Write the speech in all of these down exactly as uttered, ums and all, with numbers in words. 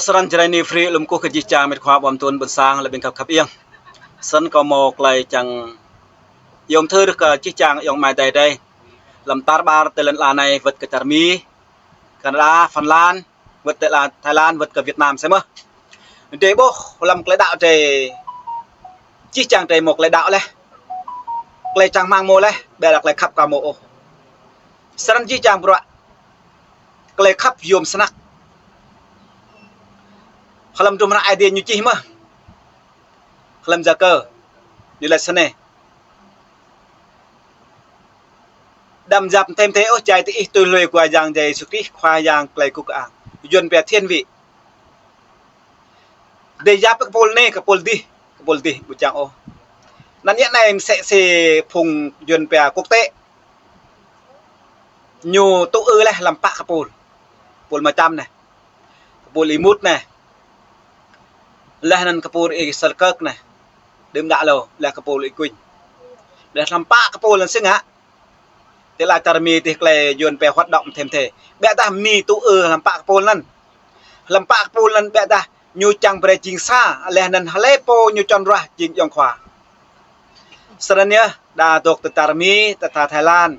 Srăng Jrai New Free lŏm kơkuh kơ jih jang met khua ƀom tun ƀôn sang lĕ ƀing khăp khăp iăng. Srăng kâo mâo tơlơi čang yôm thơ kơ jih jang ayŏng amai adơi adih. Lăm tar ƀar tơlơi lŏn ala anai wơ̆t kơ čar Mi, Canada, Phần Lan, wơ̆t tơlơi Thái Lan, wơ̆t kơ Việt Nam sĕ mơh. Adih ƀuh lăm tơlơi đaŏ adih, jih jang adih mâo tơlơi đaŏ laih. Tơlơi čang rơmang mâo laih, ƀiă lĕ tơlơi khăp ka mâo ôh. Srăng jih jang bruă tơlơi khăp yôm snăk. Hlăm hdruôm hră Aê Diê ñu čih mơh. Hlăm Yakơ ñu laĭ snei: Đăm yap thim thê ôh, djai diih tui hluê Khua Yang Yêsu Krist, Khua Yang tơlơi kơkuh kơang. Yuan pia thiên vị. Đei yap kơ pôl anai, kơ pôl adih, kơ pôl adih ƀu čang ôh. Anŭn yơh anai mơsĕ si phung Yuan pia quốc tế. Ñu tŭ ư laih lăm pă kơ pôl. Pôl Mčam anai, kơ pôl Y Mut anai, laih anŭn kơ pôl Y Sơlkơk anai, đưm đă lu, laih kơ pôl Y Kuñ. Laih lăm pă kơ pôl anŭn sĭt ngă. Tơlơi čar Mi tih tơlơi Yuan pia hoạt động thim thê. Ƀiă dah Mi tŭ ư lăm pă kơ pôl anŭn. Lăm pă kơ pôl anŭn ƀiă dah ñu čang brơi jing sa, laih anŭn hlơi pô ñu čon ruah jing ayŏng khua. Srăng yơh, đa dŏ tơ tar Mi, tơ tar Thái Lan,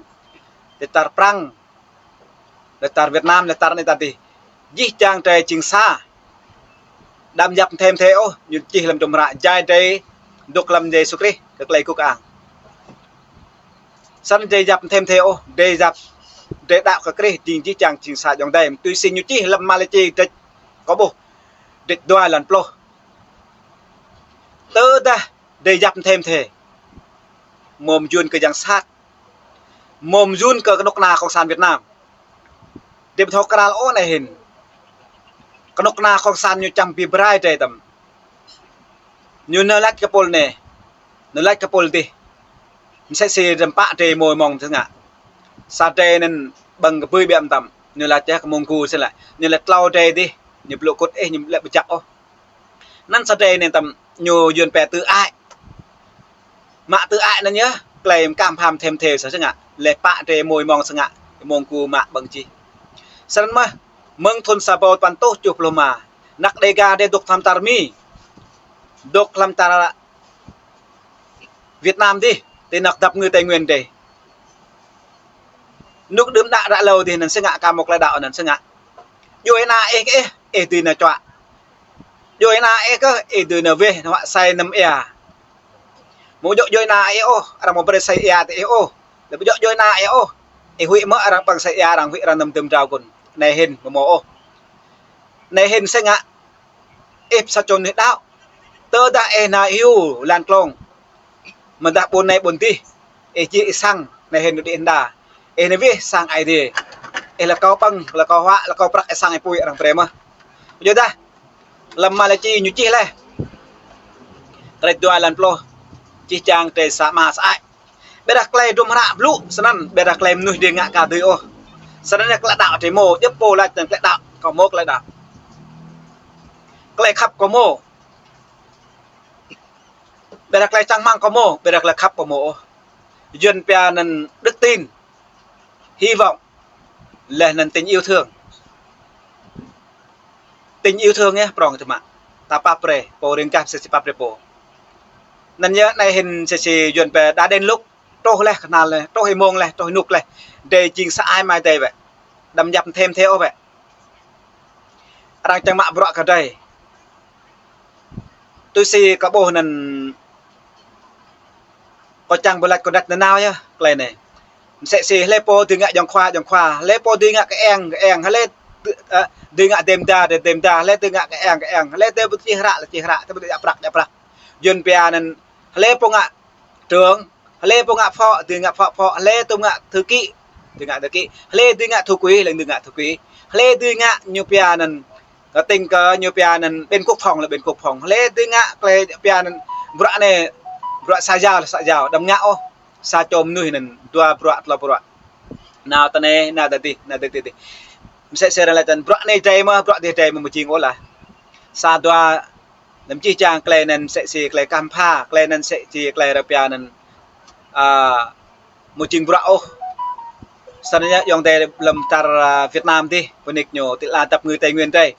tơ tar Prăng, tơ tar Việt Nam, tơ tar anai ta dih. Jih jang tơlơi jing sa. Đăm yap thim thê ôh, ñu čih lăm hdruôm hră, djai drơi dŏ lăm Yêsu Krist, kơ tơlơi kơkuh kơang. Srăng djai yap thim thê ôh, djai yap, djai đaŏ kơ Krist, jing jih jang jing sa ayŏng adơi. Tui si ñu čih lăm Malachi, dêč kâo ƀuh, dêč dua lăn pluh. Tơdah djai yap thim thê, mơ̆ mơyun kơ yang sat, mơ̆ mơyun kơ kơnuk kơna cộng sản Việt Nam. Dêh ƀu thâo krăn ôh anai hĭn. Kơnuk kơna cộng sản ñu čang bi brai drơi tăm. Ñu nao laĭ kơ pôl anai, nao laĭ kơ pôl adih. Mơsĕ si dăm pă drơi môi mong sĭt ngă. Sa drơi anŭn ƀơ̆ng kơ bưi ƀiă mơtam. Ñu laĭ čeh kơ mông gu sĭt lĕ. Ñu laĭ klâo drơi adih, ñu ƀlŭ kŭt ih, ñu laĭ ƀu jak ôh. Anŭn sa drơi anai tăm ñu Yuan pia tự ái. Mă tự ái anŭn yơh, tơlơi mơkam pham thim thê sa sĭt ngă. Laih pă drơi môi mong sĭt ngă, mông gu mă ƀơ̆ng čih. Srăng mơ̆, mơ̆ng thun sa rơbâo tơpăn rơtuh tơjuh pluh rơma, anăk Đêga adih dŏ lăm tar Mi, dŏ lăm tar Việt Nam adih, tơ anăk dăp ngư Tây Nguyên adih. Anŭn đưm đă đă lu adih anŭn sĭt ngă, ka mâo tơlơi đaŏ anŭn sĭt ngă. Djuai ană ih kơ ih, ih dưi nao čuă. Djuai ană ih kơ ih dưi nao weh, nao huă asơi anăm ia. Mơ̆ djơ̆ djuai ană ih ôh, arăng mơ̆ brơi asơi ia tơ ih ôh. Lĕ ƀu djơ̆ djuai ană ih ôh, ih huĭ mơ̆ arăng ƀơ̆ng asơi ia, arăng huĭ arăng anăm dưm drao gŭn. Anai hĭn mơ̆ mơ̆ ôh. Anai hĭn sĭt ngă. Ih pơsat čô mơnuih đaŏ. Tơdah ih nao hyu lăn klông, mơ̆ dah ƀôn anai ƀôn adih, ih jĕ ih sang, anai hĭn đĭ hơnda. Ih nao weh sang Aê Diê. Ih rơkâo ƀơ̆ng, rơkâo huă, rơkâo prăk ih sang ih apui arăng brơi mơ̆. Yua dah lăm Malachi ñu čih laih. Dêč dua lăn pluh. Jih jang tơlơi sa mă sa ai. Ƀiă dah tơlơi hdruôm hră blŭ sơnăn, ƀiă dah tơlơi mơnuih dưi ngă ka dưi ôh. Sơnăn yơh tơlơi đaŏ drơi mâo, djŏp pô laĭ tơlơi đaŏ, kâo mâo tơlơi đaŏ. Tơlơi khăp kâo mâo. Ƀiă dah tơlơi čang rơmang kâo mâo, ƀiă dah tơlơi khăp kâo mâo ôh. Yuan pia anŭn đức tin, hy vọng, laih anŭn tình yêu thương. Tình yêu thương yơh, prŏng tơma. Ta pap brơi, pô ring gah mơsĕ si pap brơi pô. Anŭn yơh anai hĭn mơsĕ si Yuan pia đã đến lúc, truh laih, kơnăl laih, truh ih mông laih, truh ih rơnŭk laih. Drơi jing sa ai amai adơi wơ̆t. Đăm yap thim thê ôh wơ̆t. Arăng čang mă bruă kơ drơi. Tui si kâo ƀuh anŭn, kâo čang ƀu laĭ kâo đač nanao yơh tơlơi anai. Mơsĕ si hlơi pô dưi ngă ayŏng khua, ayŏng khua, hlơi pô dưi ngă kơ eng, kơ eng, hlơi, ơ, dưi ngă dêh mơda, dêh mơda, hlơi dưi ngă kơ eng, kơ eng, hlơi dưi ƀu čih hră, lĕ čih hră, tơ ƀu dưi djă prăk, djă prăk. Yuan pia anŭn, hlơi pô ngă trưởng, hlơi pô ngă phó, dưi ngă phó, phó, hlơi tŭ ngă thư ký, dưi ngă thư ký, hlơi dưi ngă thủ quỹ, lĕ dưi ngă thủ quỹ, hlơi dưi ngă ñu pia anŭn, kơ tỉnh kơ ñu pia anŭn bên quốc phòng, lĕ bên quốc phòng, hlơi dưi ngă tơlơi pia anŭn bruă anai, bruă xã giao, xã giao, đăm ngă ôh, sa čô mơnuih anŭn dua bruă, tlâo bruă. Nao tơ anai, nao tơ adih, nao tơ adih. Mơsĕ si arăng laĭ tăn bruă anai drơi mơ̆, bruă adih drơi mơ̆, mơjing ôh lah. Sa dua, lăm jih jang tơlơi anŭn mơsĕ si tơlơi kah pha, tơlơi anŭn mơsĕ si tơlơi arăng pia anŭn, a, mơjing bruă ôh. Sơnăn yơh ayŏng adơi lăm tar, a, Việt Nam adih, pơnik ñu, tơlơi dăp ngư Tây Nguyên drơi.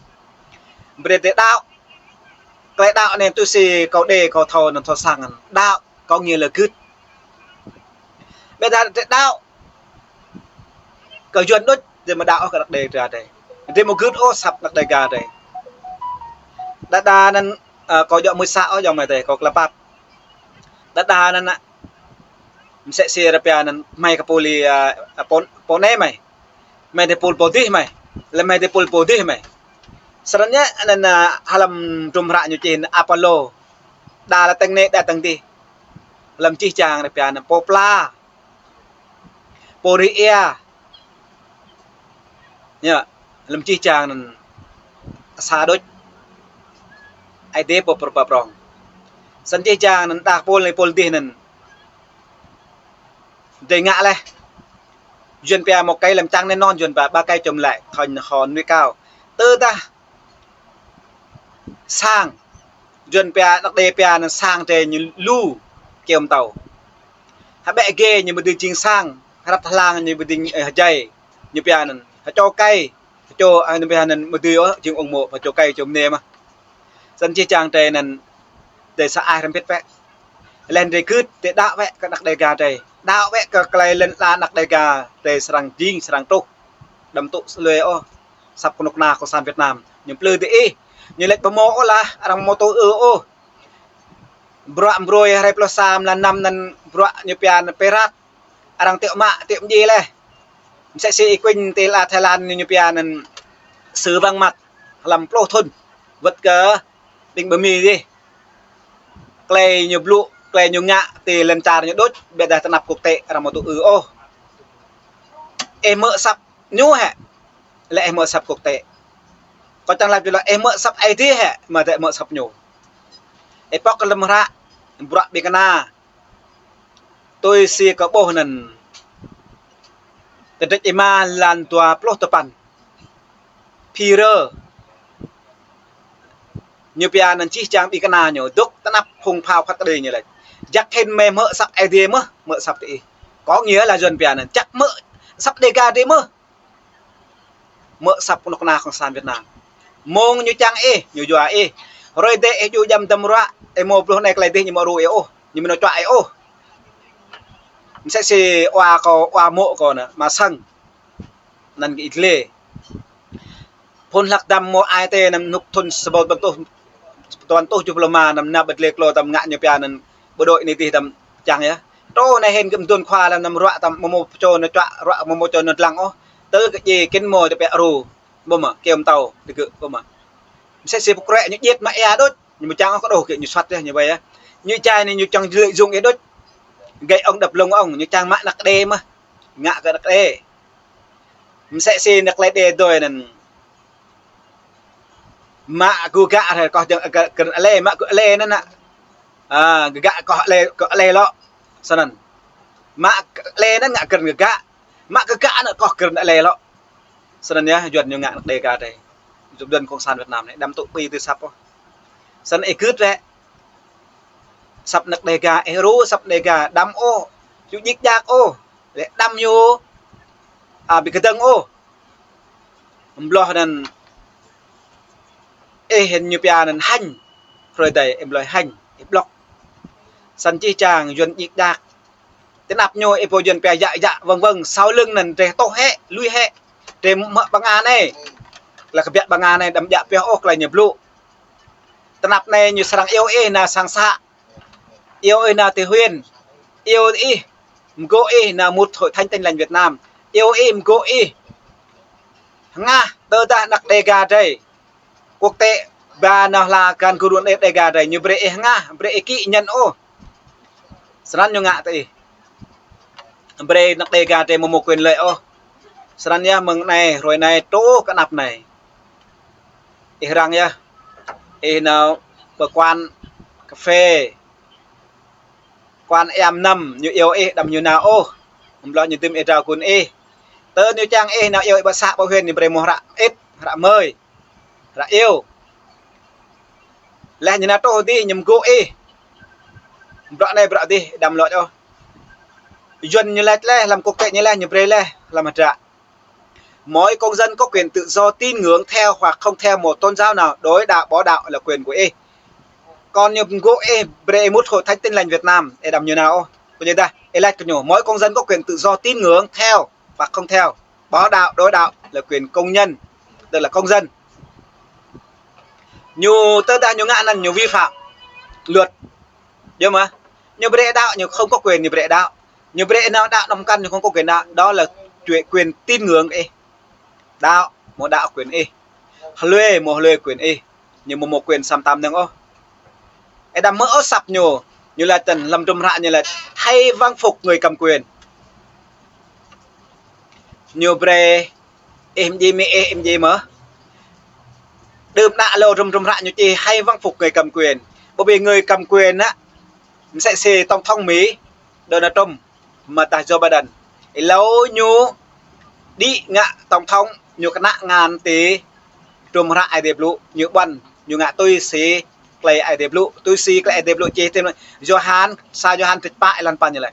Brơi tơlơi đaŏ. Tơlơi đaŏ anai tui si kâo đe kâo thâo anŭn thâo sang anŭn. Đaŏ, có nghĩa là gưt. Ƀiădah tơlơi đaŏ kơ Yuan đôč, drơi mơ̆ đaŏ ôh kơ anăk Đêga drơi. Drơi mơ̆ gưt ôh asăp anăk Đêga drơi. Đa đa anŭn, ơ, kâo djơ̆ mơ̆ sa ôh djơ̆ mơ̆ tơi, kâo klă pap. Đa đa anŭn, mơsĕ si rơpia anŭn, mơi kơ pôl, ơ, pô, pô anai mơi. Mơi tơpul pô dih mơi. Lĕ mơi tơpul pô dih mơi. Srăng ñu anŭn, ơ, hlăm hơdrôm hră ñu čih anŭn Apollo. Đa lĕ tơ̆ng anai, đa tơ̆ng dih. Hlăm čih čang rơpia anŭn pô pla. Pô rĭ ia. Yơh, hlăm čih čang anŭn sa đôč. Ơi Adai pô pơrơpa prong. Srăng čih čang anŭn đah pôl anai pôl dih anŭn. Drơi ngă laih. Yuan pia một cây làm chăn nên non, Yuan pia ba cây chống lạnh thành hòn núi cao. Tơdah sang, Yuan pia, anăk Đêga pia anŭn sang drơi ñu lu kiơ̆ mơtâo. Hơbĕ gê ñu mơ̆ dưi jing sang, hrăt hlang ñu mơ̆ dưi, ơ, hơjai. Ñu pia anŭn, hơčô kơi, hơčô, ơ, ñu pia anŭn mơ̆ dưi ôh jing ung mô̆, hơčô kơi čôm anai mơ̆n. Srăng čih čang drơi anŭn, drơi sa ai hrăm pĭt wĕ. Laih anŭn drơi gưt, drơi đaŏ wĕ kơ anăk Đêga drơi. Đaŏ wĕ kơ tơlơi lŏn ala anăk Đêga drơi srăng jing, srăng truh. Đăm tŭ lui ôh asăp kơnuk kơna cộng sản Việt Nam. Ñu plư tơ ih. Ñu lĕ ƀu hmâo ôh lah, arăng hmâo tŭ ư ôh. Bruă brơi hrơi pluh sa mlan năm anŭn bruă ñu pia anŭn pơrat. Arăng tiŏ mă, tiŏ mdjai laih. Mơsĕ si ih kuing ti ala Thái Lan ñu pia anŭn sư vắng mặt hlăm pluh thŭn. Wơ̆t kơ ƀing ƀơ-mi dih. Tơlơi ñu blŭ, tơlơi ñu ngă, ti lŏn čar ñu đôč, ƀiădah tơnap quốc tế arăng hmâo tŭ ư ôh. Ih hmư̆ asăp ñu hĕ, lĕ ih hmư̆ asăp quốc tế. Kâo čang lăp jơlah ih hmư̆ asăp Ơi Adai hĕ, mơ̆ ih hmư̆ asăp ñu. Ih pŏk hlăm hră, bruă ƀing kơna. Tui si kâo ƀuh anŭn. Kơdrêč êma lan dua pluh tơpăn. Phi rơ. Ñu pia anŭn čih čang ƀing kơna ñu. Dŏ tơnap phung phao khăt kơđi ñu laĭ. Jăk hĭn mơi hmư̆ asăp Ơi Adai mơ̆n, hmư̆ asăp tơ ih. Có nghĩa là Yuan pia anŭn. Jăk hmư̆ asăp Đêga drơi mơ̆n. Hmư̆ asăp kơnuk kơna cộng sản Việt Nam. Mơ̆ng ñu čang ih, ñu yua ih. Hrơi dêh ih djru djam dăm ruă, ih hmâo pluh anai tơlơi dih ñu hmâo ru ih ôh. Ñu hmâo čuă ih ôh. Mơsĕ si wa kâo, wa mô̆ kâo anŭn, mă sang. Anŭn kơ Ih Glê. Phŭn hlăk dăm hmâo ai tê anŭn nuk thŭn sa rơbâo tơpăn rơtuh, tơpăn rơtuh tơjuh pluh rơma anŭn nao ƀơi Ih Glê klô tơm ngă ñu pia anŭn bộ đội anai dih tơm čang yơh. Truh anai hĭn gơ̆ mơdôn khua lăm anăm ruă tơm mơ̆ hmâo pơčô anŭn čuă, ruă mơ̆ hmâo pơčô anŭn dlăng ôh. Tơ kơ djai kĭn hmâo tơbiă ru. Ƀu mă, kiơ̆ mơtâo, tơgơ̆, ƀu mă. Mơsĕ si pơkrĕ ñu djai mă ia đôč. Ñu mơ̆ čang ôh kơ đôh kơ ñu suăt yơh, ñu ƀai yơh. Ñu čai anai ñu čang jlĕ jung ih đôč. Gay ông đập lưng ông, ñu čang mă anăk Đêga mơ̆n. Ngă kơ anăk Đêga. Mơsĕ si anăk Đêga dơi anŭn. Mă gơ̆ gă hrơi koh jơ̆ng gơ-, gơ̆ ale, mă gơ̆ ale anŭn nă. A, gơ̆ gă koh ale, gơ̆ ale lŏ. Snăn. Mă ale anŭn ngă gơ̆ gơ̆ gă. Mă gơ̆ gă anŭn koh gơ̆ ale lŏ. Snăn yơh, Yuan ñu ngă anăk Đêga drơi. Yuan cộng sản Việt Nam anai, đăm tŭ ƀing tơ asăp ôh. Snăn ih gưt wĕ. Asăp anăk Đêga, ih ru asăp Đêga, đăm ôh. Yu djik djak ôh. Lĕ đăm ñu, a, ƀu kơdơ̆ng ôh. Hơbloh anŭn ih hĭn ñu pia anŭn hanh. Hrơi dơi ih blơi hanh, ih blŏk. Snăn čih čang Yuan djik djak. Tơnap ñu ih pô Yuan pia yă yă vâng vâng, sau lưng anŭn drơi tuh hĕ, lui hĕ. Drơi hmư̆ ƀăng an anai. Lĕ kơ biă ƀăng an anai đăm djă pioh ôh tơlơi ñu blŭ. Tơnap anai ñu srăng iâu ih nao sang să. Iâu ih nao ti huyện. Iâu ih, mơgô̆ ih nao mŭt Hội Thánh Tin Lành Việt Nam. Iâu ih, mơgô̆ ih. Hơngah, tơdah anăk Đêga drơi. Quốc tế, ba nao hla găn gơ̆ ruă anăk Đêga drơi. Ñu brơi ih hơngah, brơi ih kĭ ñăn ôh. Snăn ñu ngă tơ ih. Brơi anăk Đêga drơi mơ̆ hmâo quyền lợi ôh. Snăn yơh mơ̆ng anai, hrơi anai, truh kơ anăp anai. Ih răng yơh. Ih nao pơ quán cà phê. Quán ƀiă mơnăm, ñu iâu ih đăm ñu nao ôh. Hơbloh ñu dưm ih drao gun ih. Tơ ñu čang ih nao iâu ih ƀơi să ƀơi huyện ñu brơi hmâo hră mơit, hră mơi. Hră iâu. Laih ñu nao truh dih ñu mơgô̆ ih. Bruă anai bruă dih đăm lŏ ôh. Yuan ñu laĭ laih, hlăm quốc tế ñu laĭ, ñu brơi laih, hlăm hơdră. Mỗi công dân có quyền tự do tín ngưỡng theo hoặc không theo một tôn giáo nào, đối đạo, bỏ đạo là quyền của ih. Kơnơ̆ng ñu gơ̆ ih brơi ih mŭt Hội Thánh Tin Lành Việt Nam, ih đăm ñu nao ôh. Kơ ñu dah, ih laĭ kơ ñu, mỗi công dân có quyền tự do tín ngưỡng theo hoặc không theo, bỏ đạo, đối đạo là quyền công nhân, tức là công dân. Ñu tơdah ñu ngă anŭn ñu vi phạm luật. Yơh mơ̆? Ñu brơi đaŏ, ñu không có quyền ñu brơi đaŏ. Ñu brơi nao đaŏ năm căn, ñu không có quyền đaŏ. Đó là chuyện, quyền tín ngưỡng ih. Đaŏ, mơ̆ đaŏ quyền ih. Hlue, mơ̆ hlue quyền ih. Ñu mơ̆ mơ̆ quyền sam tam năng ôh. Ih đăm mơ̆ ôh săp ñu. Ñu laĭ tơ̆n lăm hdruôm hră ñu laĭ hãy vâng phục người cầm quyền. Ñu brơi ih mơ̆ djai mơ̆, ih mơ̆ djai mơ̆. Đưm đă lơ hdruôm hră ñu čih hãy vâng phục người cầm quyền. Bởi vì người cầm quyền á, msĕ si tổng thống Mỹ, Donald Trump, mơ̆ dah Joe Biden. Ih hlâo ñu đĭ ngă tổng thống, ñu kơnă ngăn ti hdruôm hră Aê Diê blŭ, ñu ƀuăn, ñu ngă tui si tơlơi Aê Diê blŭ, tui si tơlơi Aê Diê blŭ čih tui Yôhan, sa Yôhan črăn pă êlan pă ñu laĭ: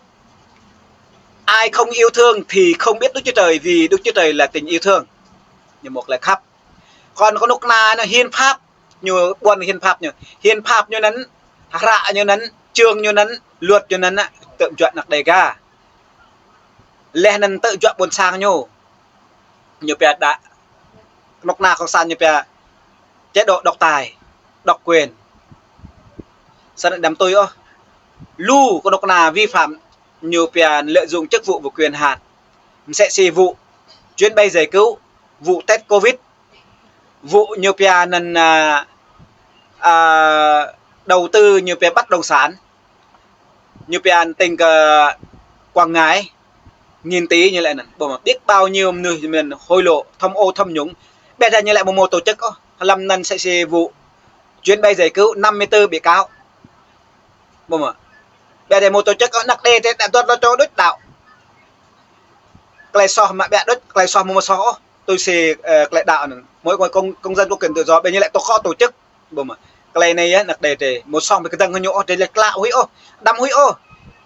Ai không yêu thương thì không biết Đức Chúa Trời, vì Đức Chúa Trời là tình yêu thương. Ñu mơ̆ tơlơi khăp. Kơnơ̆ng kơnuk kơna anŭn hiến pháp, ñu ƀuăn hiến pháp ñu. Hiến pháp ñu anŭn, hră ñu anŭn, chương ñu anŭn, luật ñu anŭn, tơ̆ juă anăk Đêga. Laih anŭn tơ̆ juă ƀôn sang ñu. Ñu pia đa, kơnuk kơna cộng sản ñu pia chế độ độc tài, độc quyền. Săn đăm tui ôh. Lu kơnuk kơna vi phạm ñu pia lợi dụng chức vụ và quyền hạn. Msĕ si vụ chuyến bay giải cứu, vụ test covid, vụ ñu pia anŭn, à, à, đầu tư ñu pia bất động sản. Ñu pia tỉnh, à, Quảng Ngãi, nghìn tỷ ñu laĭ anŭn. Ƀuh mơ̆, biết bao nhiêu mơnuih mơ̆n hối lộ, tham ô tham nhũng. Ƀiă dah ñu laĭ mơ̆ mơ̆ tổ chức ôh, lăm anŭn msĕ si vụ chuyến bay giải cứu năm mươi tư bị cáo. Ƀuh mơ̆. Ƀiă dah mơ̆ tổ chức ôh, anăk Đê tê đa tuăt lŏ čô đôč đaŏ. Tơlơi soh mă ƀiă đôč, tơlơi soh mơ̆ mơ̆ soh ôh. Tui si, ơ, tơlơi đaŏ anŭn. Mỗi người công, công dân có quyền tự do, ƀiă ñu laĭ tổ, có tổ chức. Ƀuh mơ̆. Tơlơi anai yơh, anăk Đê tê. Mơ̆ soh mơ̆ kơdơ̆ng hơnŭ ôh, tơlơi klă huĭ ôh. Đăm huĭ ôh.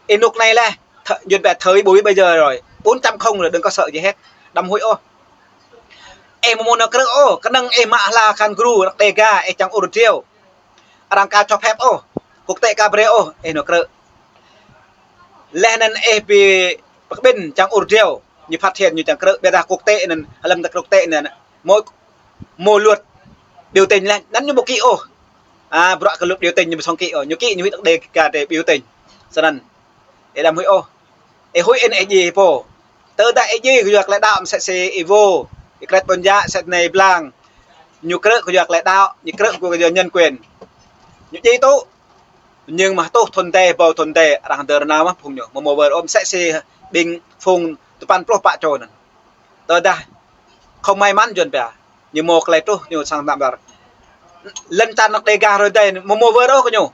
Ih rơnŭk anai laih. Th-, djơ̆ pia thời buổi bây giờ rồi. Bốn chấm không là đừng có sợ gì hết. Đăm huĭ ôh. Ih mơ̆ mơ̆ nao krư̆ ôh. Kơnơ̆ng ih mă hla khăn gru, anăk Đêga, ih čang ur rơdriâo. Arăng ka cho phép ôh. Quốc tế ka brơi ôh, ih nao krư̆. Laih anŭn ih ƀu pơkơƀĭn čang ur rơdriâo. Ñu phát hiện ñu čang krư̆, ƀiă dah quốc tế anŭn, lăm tơ̆ quốc tế anŭn. Mơ̆, mơ̆ luật biểu tình laih, anŭn ñu ƀu kĭ ôh. À, bruă kơ luật biểu tình ñu ƀu song kĭ ôh. Ñu kĭ ñu huĭ tơ̆ Đêga tê biểu tình. Săn anŭn. Ih đăm huĭ ôh. Ih huĭ anŭn ih djai pô. Tơdah ih djai kơ yua tơlơi đaŏ msĕ si ih vô. Ih krĕt ƀôn djă, sĕt anai blang. Ñu krư̆ kơ yua tơlơi đaŏ, ñu krư̆ kơ yua nhân quyền. Ñu djai tŭ. Nhưng mà tuh thun tê, ƀâo thun tê, arăng dơ̆r nao mơ̆ phung ñu. Mơ̆ mơ̆ wơr ôh msĕ si ƀing phung tơpăn pluh pă čô anŭn. Tơdah không may mắn djơ̆ pia. Ñu mơ̆ tơlơi truh, ñu sang tơnap dar. Lŏn čar anăk Đêga hrơi tê, mơ̆ mơ̆ wơr ôh kơ ñu.